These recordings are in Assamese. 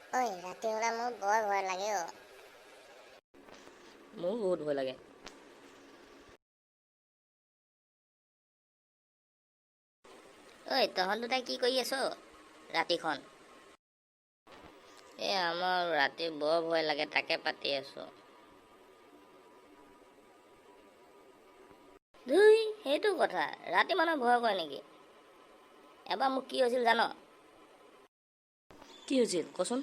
ঐ, ৰাতি হ'লে মোৰ বৰ ভয় লাগে অ'। মোৰো বহুত ভয় লাগে। ঐ, তহঁত দুটাই কি কৰি আছ ৰাতিখন? এই আমাৰ ৰাতি বৰ ভয় লাগে, তাকে পাতি আছো। ধুই, সেইটো কথা, ৰাতি মানুহে ভয় কৰে নেকি? এবাৰ মোক কি হৈছিল জান? কি হৈছিল কচোন?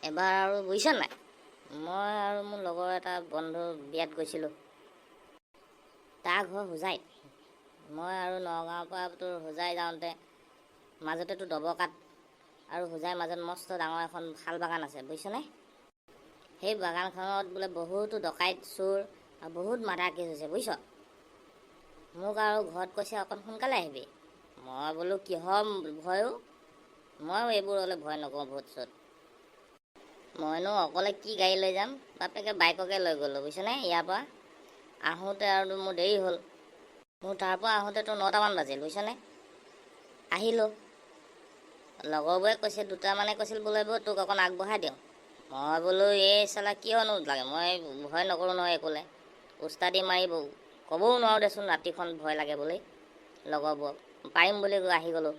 এবাৰ আৰু বুজিছ নাই, মই আৰু মোৰ লগৰ এটা বন্ধু বিয়াত গৈছিলোঁ। তাৰ ঘৰ হোজাইত। মই আৰু নগাঁৱৰ পৰা তোৰ হোজাই যাওঁতে মাজতে তোৰ ডবকাত আৰু হোজাইৰ মাজত মস্ত ডাঙৰ এখন শাল বাগান আছে, বুজিছনে? সেই বাগানখনত বোলে বহুতো ডকাইত, চোৰ আৰু বহুত মাৰ্ডাৰ কেছ হৈছে, বুজিছ? মোক আৰু ঘৰত কৈছে অকণ সোনকালে আহিবি। মই বোলো কিহৰ ভয়ো, ময়ো এইবোৰলৈ ভয় নকৰোঁ ভূত চুত। মইনো অকলে কি গাড়ী লৈ যাম, বাপেকে বাইককে লৈ গ'লোঁ, বুজিছনে? ইয়াৰ পৰা আহোঁতে আৰু মোৰ দেৰি হ'ল। মোৰ তাৰ পৰা আহোঁতেতো 9টামান বাজিল, বুজিছনে? আহিলোঁ, লগৰবোৰে কৈছে, দুটামানে কৈছিল বোলে বৌ তোক অকণ আগবঢ়াই দিওঁ। মই বোলো এই চালা কিয়নো লাগে, মই ভয় নকৰোঁ নহয় একোলে। উস্তাদি মাৰি ক'বও নোৱাৰোঁ দেচোন ৰাতিখন ভয় লাগে বুলি লগৰবোৰক, পাৰিম বুলি আহি গ'লোঁ।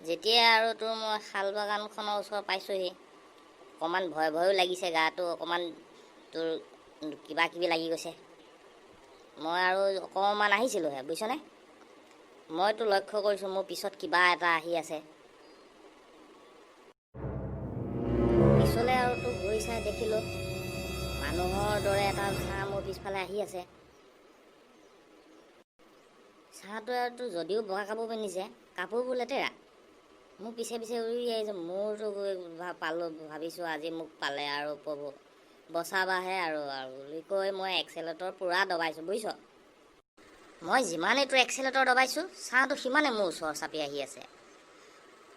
যেতিয়া আৰু তোৰ মই শাল বাগানখনৰ ওচৰ পাইছোঁহি, অকণমান ভয় ভয়ো লাগিছে, গাটো অকণমান তোৰ কিবা কিবি লাগি গৈছে। মই আৰু অকণমান আহিছিলোঁহে, বুজিছনে? মইতো লক্ষ্য কৰিছোঁ মোৰ পিছত কিবা এটা আহি আছে। পিছলৈ আৰু তোৰ ঘূৰি চাই দেখিলোঁ মানুহৰ দৰে এটা ছাঁ মোৰ পিছফালে আহি আছে। ছাঁটোৱে আৰু তোৰ যদিও বগা কাপোৰ পিন্ধিছে, কাপোৰবোৰ লেতেৰা, মোৰ পিছে পিছে উৰি আহিছে। মোৰতো পালোঁ, ভাবিছোঁ আজি মোক পালে আৰু প্ৰভু বচাবাহে আৰু বুলি কৈ মই এক্সেলেটৰ পূৰা দবাইছোঁ, বুজিছ? মই যিমানেই তোৰ এক্সেলেটৰ দবাইছোঁ, ছাঁটো সিমানে মোৰ ওচৰ চাপি আহি আছে।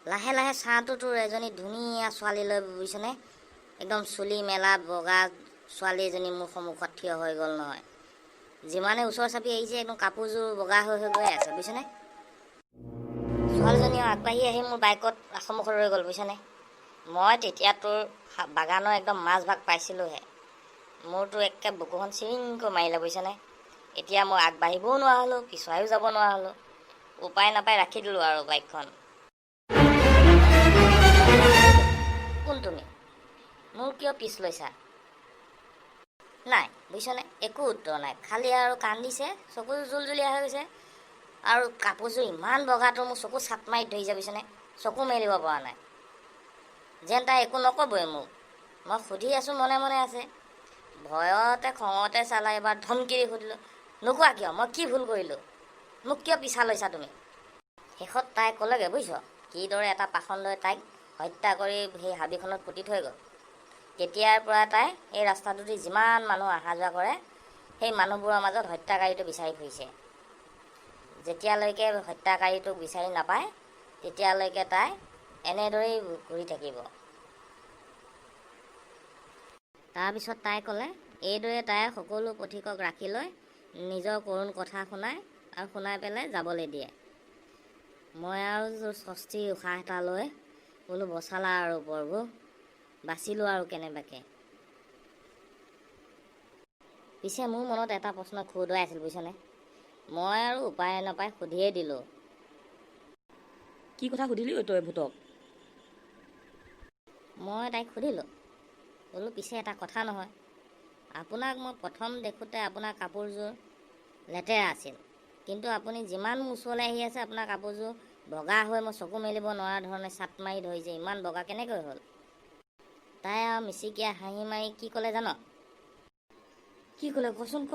লাহে লাহে ছাঁটো তোৰ এজনী ধুনীয়া ছোৱালীলৈ, বুজিছনে, একদম চুলি মেলা বগা ছোৱালী এজনী মোৰ সন্মুখত থিয় হৈ গ'ল নহয়। যিমানে ওচৰ চাপি আহিছে, একদম কাপোৰযোৰ বগা হৈ হৈ গৈ আছে, বুজিছনে? ছোৱালীজনীও আগবাঢ়ি আহি মোৰ বাইকত সন্মুখত ৰৈ গ'ল, বুজিছনে? মই তেতিয়া তোৰ বাগানৰ একদম মাজভাগ পাইছিলোঁহে, মোৰতো একে বুকুখন চিৰিংকৈ মাৰিলে, বুজিছনে? এতিয়া মই আগবাঢ়িবও নোৱাৰা হ'লোঁ, পিছুৱাইও যাব নোৱাৰা হ'লোঁ। উপায় নাপাই ৰাখি দিলোঁ আৰু বাইকখন। কোন তুমি? মোৰ কিয় পিছ লৈছা? নাই, বুজিছনে, একো উত্তৰ নাই, খালি আৰু কান্দিছে, চকু জুলজুলীয়া হৈ গৈছে আৰু কাপোৰযোৰ ইমান বগাটো মোৰ চকু চাট মাৰি ধৰিছে, বুজিছনে? চকু মেলিব পৰা নাই। যেন তাই একো নক'বই মোক। মই সুধি আছোঁ, মনে মনে আছে। ভয়তে খঙতে চালা এবাৰ ধমকি দি সুধিলোঁ, নোকোৱা কিয়? মই কি ভুল কৰিলোঁ? মোক কিয় পিছা লৈছা তুমি? শেষত তাই ক'লেগৈ, বুজিছ, কিদৰে এটা পাষণ্ডই তাইক হত্যা কৰি সেই হাবিখনত পুতি থৈ গ'ল। তেতিয়াৰ পৰা তাই এই ৰাস্তাটোদি যিমান মানুহ অহা যোৱা কৰে, সেই মানুহবোৰৰ মাজত হত্যাকাৰীটো বিচাৰি ফুৰিছে। যেতিয়ালৈকে হত্যাকাৰীটোক বিচাৰি নাপায়, তেতিয়ালৈকে তাই এনেদৰেই ঘূৰি থাকিব। তাৰপিছত তাই ক'লে, এইদৰে তাই সকলো পথিকক ৰাখি লৈ নিজৰ কৰুণ কথা শুনায় আৰু শুনাই পেলাই যাবলৈ দিয়ে। মই আৰু স্বস্তিৰ উশাহ এটা লৈ বোলো বচালা আৰু প্ৰভু, বাচিলোঁ আৰু কেনেবাকৈ। পিছে মোৰ মনত এটা প্ৰশ্ন খুদুৱাই আছিল, বুজিছনে? মই আৰু উপায় নাপাই সুধিয়ে দিলোঁ। কি কথা সুধিলি ঐ তই ভূতক? মই তাইক সুধিলোঁ, বোলো পিছে এটা কথা নহয়, আপোনাক মই প্ৰথম দেখোঁতে আপোনাৰ কাপোৰযোৰ লেতেৰা আছিল, কিন্তু আপুনি যিমান মোৰ ওচৰলৈ আহি আছে আপোনাৰ কাপোৰযোৰ বগা হৈ মই চকু মেলিব নোৱাৰা ধৰণে চাট মাৰি ধৰিছে, ইমান বগা কেনেকৈ হ'ল? তাই আৰু মিচিকীয়া হাঁহি মাৰি কি ক'লে জান? কি ক'লে কচোন ক?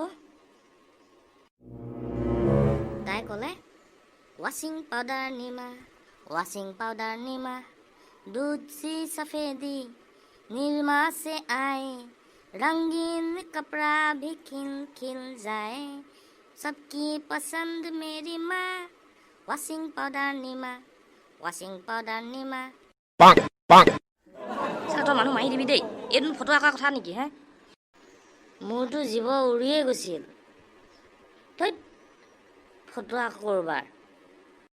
তাই ক'লে, ৱাশ্বিং পাউডাৰ নিমা, ৱাশ্বিং পাউডাৰ নিমা, দুধ চি সফেদি নিৰ্মা চে আয়ে, ৰঙীন কপড়া ভি খিল খিল যায়, সবকি পচন্দ মেৰি মা, ৱাশ্বিং পাউডাৰ নিমা, ৱাশ্বিং পাউডাৰ নিমা। চালা তই মানুহ মাৰি দিবি দেই, এইটো ফটো আঁকা কথা নেকি হে? মোৰতো জীৱ উৰিয়ে গৈছিল। ধৈত, ফটোৱা ক'ৰবাৰ।